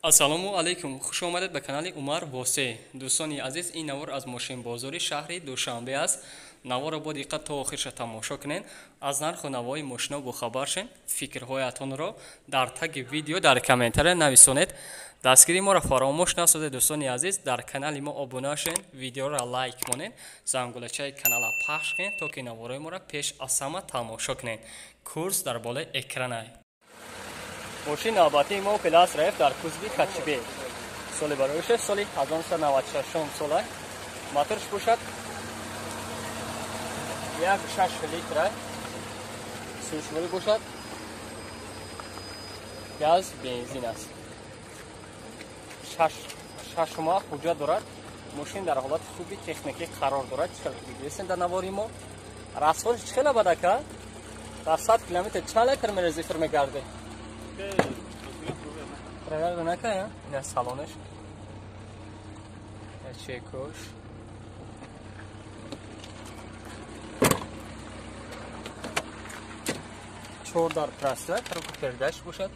Ассалому алайкум, хуш омадед ба канали Умар Восе. Дӯстони азиз, ин навор аз мошинбозори шаҳри Душанбе аст. Наворро бо диққат то охирша тамошо кунед, аз нарху навои мошино бохабар шед, фикрҳоятонро дар таги видео дар комментария нависонед. Дастгирии моро фаромӯш насозед, дӯстони азиз, дар канали мо обуна шед, видеоро лайк монед, зангулачаи канала пахш кунед, то ки наворҳои моро пеш аз ҳама тамошо кунед. Курс дар болои экранай. Мошин навбатии мо Opel Astra F дар кузови хэтчбек. Соли бароиша соли 1996 сола. Моторш бошад 1.6 литра. Сӯзишворӣ бошад газ, бензин аст. 6 моҳ ҳуҷҷат дорад. Мошин дар ҳолати хуби техникӣ қарор дорад. Чӣ хел дидед дар навори мо? Расходш чӣ хела бадака? Дар 100 километр чанд литр мерезифр мегардед? Проверка накая? Ина салонаш. Чекош. Чор дар проста, коробка передач бошад.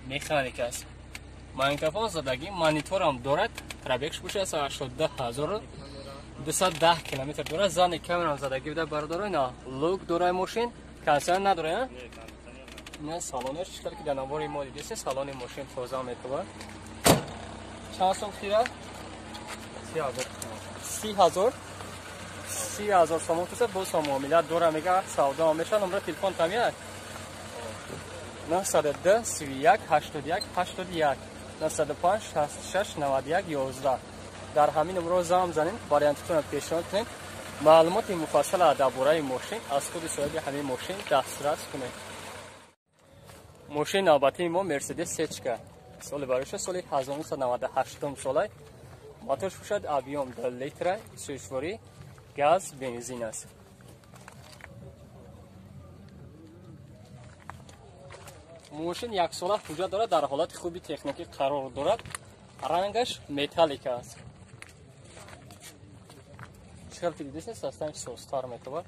Механика аст. Магнитофон задагӣ, мониторам дорад. Пробегш бошад 82210 километр дорад. Зани камерам задагӣ буда бародаро. Ина лук дорад мошин. Кондиционер надорад, не? Салонаш чӣ ки дар навори мо дидед, салони мошин тоза метобад. Чанд сом хира? 30,000. 30,000 сомон туса боз ҳам муомила дора, мега савдо мешавад. Номра телефон тамия 902 31 81 81 905 66 91 11. Дар ҳамин номро занг занед, вариантатонро пешниҳод кунед. Маълумоти муфассала дар бораи мошин аз худи соҳиби ҳамин мошин дастрас кунед. Мошин навбатии мо Мерседес Сечка. Соли бароиша соли 1998 сола. Моторш бошад объем 2 литра, сӯзишворӣ, газ, бензин аст. Мошин як сола ҳуҷҷат дорад, дар ҳолати хуби техникӣ қарор дорад. Рангаш металлика аст. Чӣ хел ки дидед, составаш созтар метобад.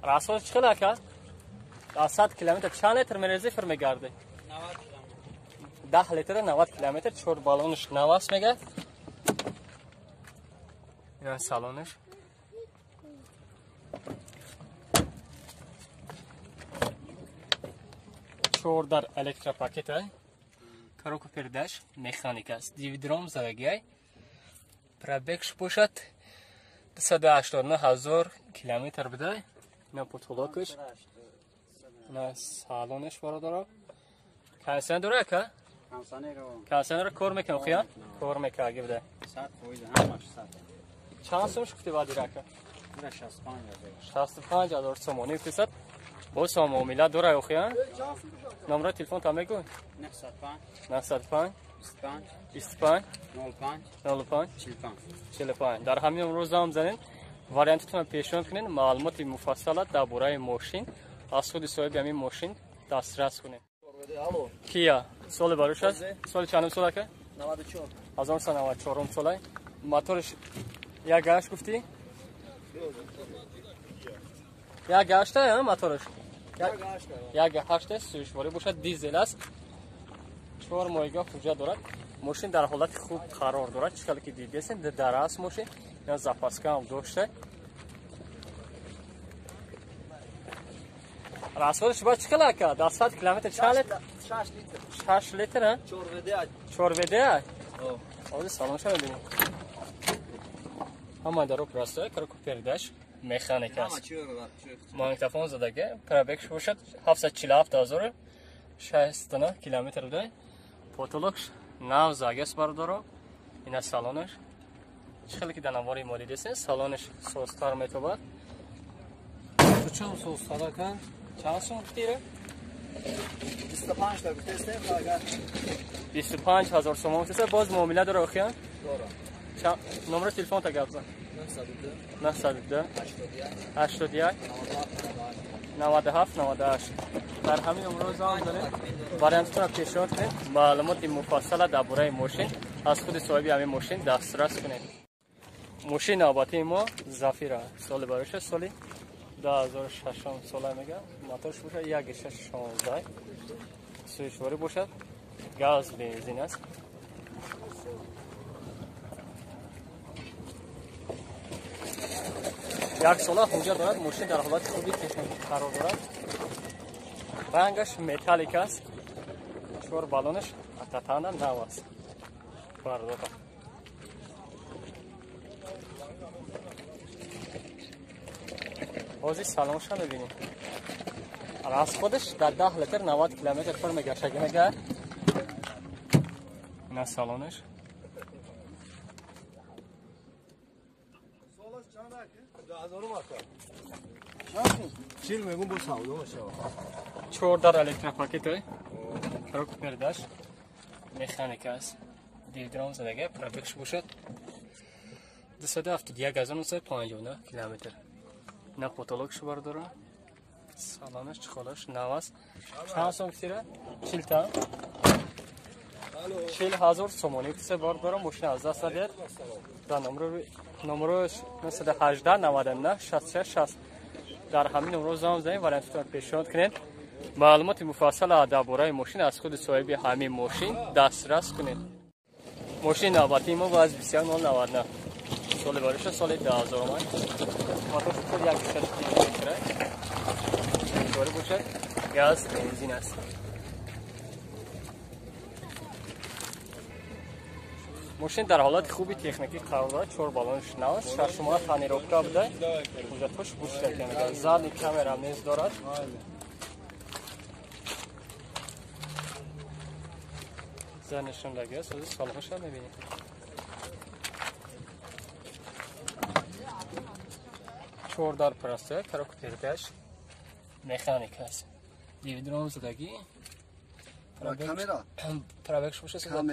Расход чӣ хел ака? Дар 100 километр чанд литр мерезифр мегардед? 10 литр 90 километр. 4 баллонаш нав аст мега. Ина салонаш. Чор дар электропакет ай. Коробка передач механика аст. Дивидром задагиай. Пробегш бошад 289,000 километр будай. На потолокаш, на салонаш бародаро. Кондиционер дора ака? Кондиционер кор мекунад, хия? Кор мекунад, аги буда. 100% ҳамаш 100. Чанд сом шуд вадир ака? 65,000 сомонӣ фисад. Боз ҳам муомила дора, хия? Номра телефон та мегӯй? 905 905 25 25 05 05 45 45. Дар ҳамин рӯз занг занед. Вариантатонро пешниҳод кунед, маълумоти муфассала дар бораи мошин аз худи соҳиби ҳамин мошин дастрас кунед. Кия соли барош аст? Соли чандум сол ака? 94. 1994 сола. Моторш 1.8 гуфтӣ? 1.8 моторш? 1.8 сӯзишворӣ бошад, дизел аст. 4 моҳига ҳуҷҷат дорад. Мошин дар ҳолати хуб қарор дорад. Чӣ хеле ки дидед, дар аст мошин. Я запаска ҳам дошта. Расходш ба чӣ хел ака? Дар 100 километр чанд литр? 6 литр. 6 литр, а? 4 ВД. 4 ВД? Ҳозир салонша мебинем. Ҳама даро проста, коробка передач механика аст. Магнитофон задага, пробегш бошад 747,069 километр буда. Потолокш нав загас бародаро. Ина салонаш. Чӣ хеле ки дар навори мо дидед, салонаш созтар метобад. Чанд созтар ака? Чанд сом гуфтира? 25 та гуфтестем, агар 25,000 сомон гуфтеста, боз муомила дора охия? Дора. Номери телефон та гап зан. 902 902 81 81 97 98. Дар ҳамин номро занг занед, вариантатонро пешниҳод кунед, маълумоти муфассала дар бораи мошин аз худи соҳиби ҳамин мошин дастрас кунед. Мошин навбатии мо Зафира. Соли бароша соли 2006 сола мега. Моторш бошад 1.6 16. Сӯзишворӣ бошад, газ бензин аст. Як сола ҳуҷҷат дорад, мошин дар ҳолати хуби техникӣ қарор дорад. Рангаш металлик аст. Чор баллонаш ататана нав аст. Бардора. Ҳозир салонша мебинем. Расходаш дар 10 литр 90 километр пур мегашт. Мега. Ина салонаш. Чор дар электропакет коробка передач механика аст. Дидрон задага пробегш бошад 271 959 километр. На потолокш бардора. Салонаш чехолаш нав аст. Чанд сом кисира? 40 та. 40 000 сомонӣ киса бардора, мошина аз даст надиҳад. Дар номерош 918 99 66 60 дар ҳамин номро занг занед, вариантатон пешниҳод кунед. Маълумоти муфассал дар бораи мошин аз худи соҳиби ҳамин мошин дастрас кунед. Мошини навбатии мо ВАЗ 21099, соли бариша соли 2000 омад. Мотор худ 1.6 литр бошад, газ бензин аст. Мошин дар ҳолати хуби техникӣ қарор дорад, чор баллонаш нав аст, шашумоҳа тонировка буда, ҳуҷҷатҳош бушта, задний камера низ дорад. Занишондаги аст, ҳозир салонашро мебинем. Чор дар простая, коробка передач механика аст. Дивидрон задагӣ. Камера. Пробегш боша 50 000.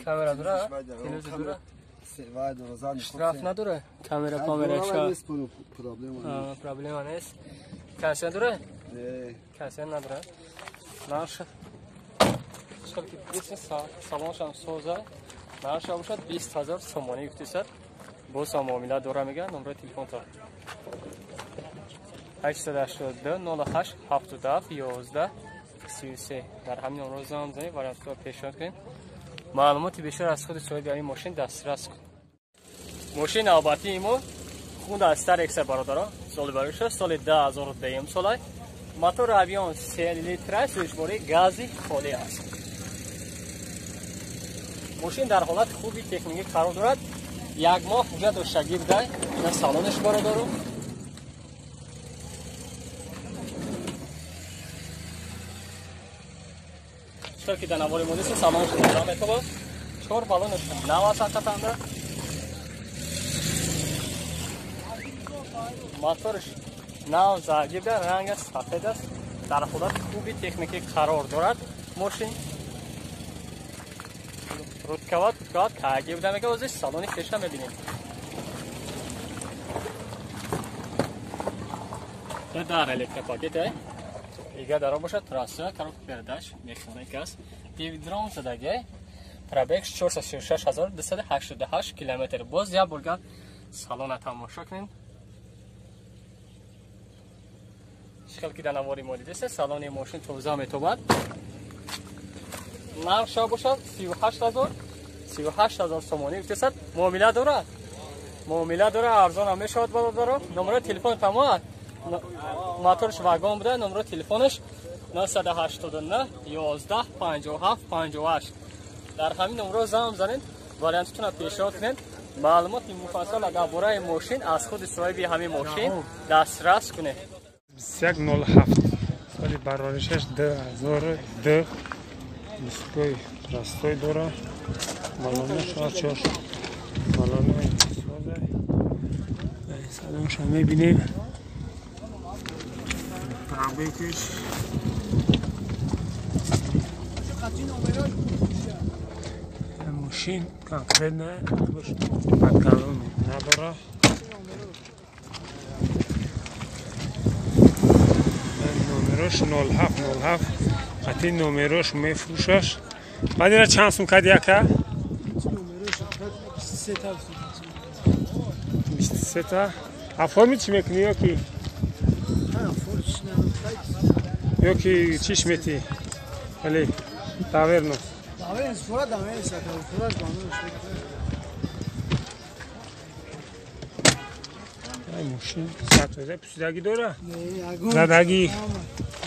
Камера дора? Телевизор дора? Штраф надора? Камера камера ша. Проблема. Проблема нест. Касия дора? Не. Касия надора. Наша. Чӣ ки салоншам соза. Нарша бошад 20 000 сомонӣ гуфтисад. Боз ҳам муомила дора мега, номерои телефонто 882 08 77 11 33 дар ҳамин номро занг занед, вариантҳоро пешниҳод кунед. Маълумоти бештар аз худи соҳиби ҳамин мошин дастрас кунед. Мошини навбатии мо Хунда Старекс бародаро, соли бариша соли 2010 сола. Мотор объём 3 литра, сӯзишвории гази холӣ аст. Мошин дар ҳолати хуби техникӣ қарор дорад. Як моҳ ҳуҷҷат доштагӣ буда. Ина салонаш, бародаро. Чӣ ки дар навори мо нест, салонаш ноза метобад. Чор баллонаш нав аст ҳақиқатанда. Мотораш нав загибда, рангаш сафед аст. Дар ҳолати хуби техникӣ қарор дорад мошин. Руткават, руткават каги буда мега, ҳозир салони пеша мебинем. Дар электропакет ига даро бошад, трасса, коробка передач механика аст. Дивидрон задаги, пробег 436 288 километр. Боз як борга салона тамошо кунем. Чӣ хел ки дар навори мо дидест, салони мошин тоза метобад. Нархша бошад 38 000, 38 000 сомонӣ гуфтесад, муомила дорад. Муомила дорад, арзонам мешавад, бародаро. Номерои телефон тамоат. Моторш вагон буда, номерои телефонаш 989 11 57 58. Дар ҳамин номро занг занед, вариантатонро пешниҳод кунед. Маълумоти муфассал дар бораи мошин аз худи соҳиби ҳамин мошин дастрас кунед. 2107, соли бароришаш 2002, дискои простой дора, баллонаш чор баллонои соза. Салонша мебинем. Пробегш мошин конкретно под надора. Номерош 0707, қати номерош мефурӯшаш. Баъд ира чанд сум кади, ака? 23 та. Оформить чӣ мекунӣ ё ки? Ё ки чиш мети? Вале таверно. Давен, фура давен, сака, фура давен. Ай мошин 100% пусидаги дора? Задаги.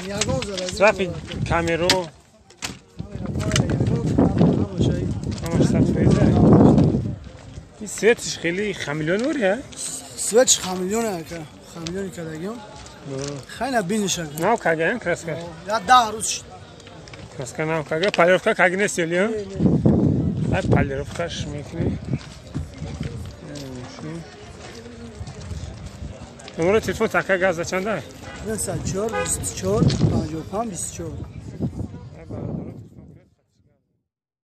Ягон задаги. Трафик камеро. Ҳамаш 100%. Ин светиш хеле хамелеон вори, ҳа? Светиш хамелеон ака. Хамелеони кадагиён. Хайна биниш ака. Нав кага, краска? Я 10 рӯз шид. Краска нав кага, полировка каги нест ёли, ҳа? Ай полировкаш мекунӣ. Номеро телефон така газ за чанда? 94 24 55 24.